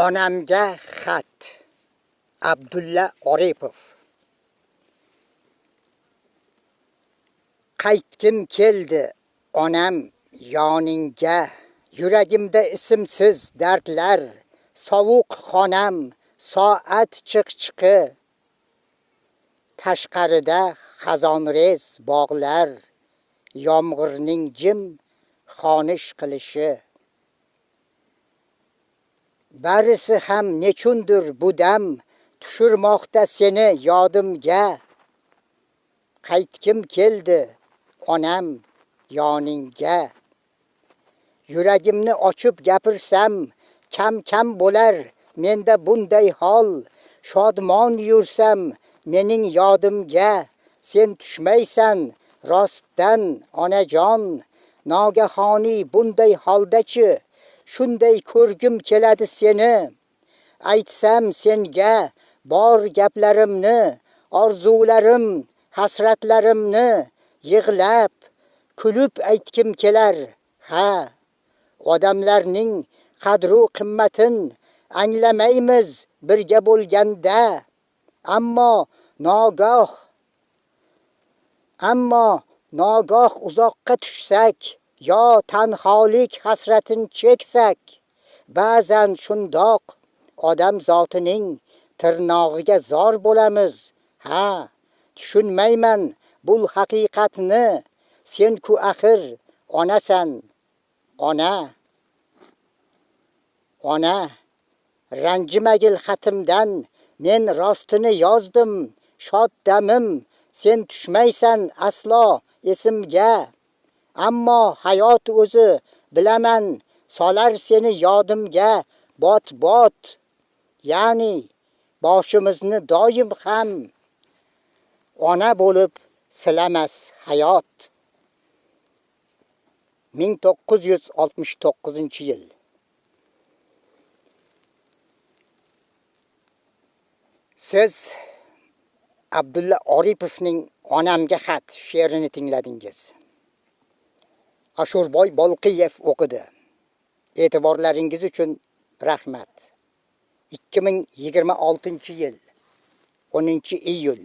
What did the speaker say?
Onamga xat. Abdulla Oripov. Qaytgim keldi onam yoningga, yuragimda ismsiz dardlar, sovuq xonam, soat chiq-chiqi, tashqarida xazonrez bog'lar, yomg'irning jim xonish qilishi. Barisi ham nechundir bu dam tushirmoqda seni yodimga. Qaytgim keldi onam yoningga. Yuragimni ochib gapirsam kam-kam bo'lar menda bunday hol. Shodmon yursam mening yodimga sen tushmaysan rostdan onajon. Nogahoni bunday holda-chi shunday ko'rgim keladi seni. Aytsam senga bor gaplarimni, orzularim, hasratlarimni yig'lab, kulib aytgim kelar. Ha, odamlarning qadru qimmatin anglamaymiz birga bo'lganda. Ammo nogoh uzoqqa tushsak, yo tanholik hasratin cheksak, ba'zan shundoq odam zotining tirnog'iga zor bo'lamiz. Ha, tushunmayman bu haqiqatni. Sen-ku axir onasan, ona. Ona, ranjimagil xatimdan, men rostini yozdim, shod damim, sen tushmaysan aslo esimga. Ammo hayot o'zi bilaman, solar seni yodimga bot-bot. Ya'ni boshimizni doim ham ona bo'lib silamas hayot. 1969-yil. Siz Abdulla Oripovning Onamga xat she'rini tingladingiz. Ashurboy Bolqiyev o'qidi. E'tiborlaringiz uchun rahmat. 2026-yil 10-iyul.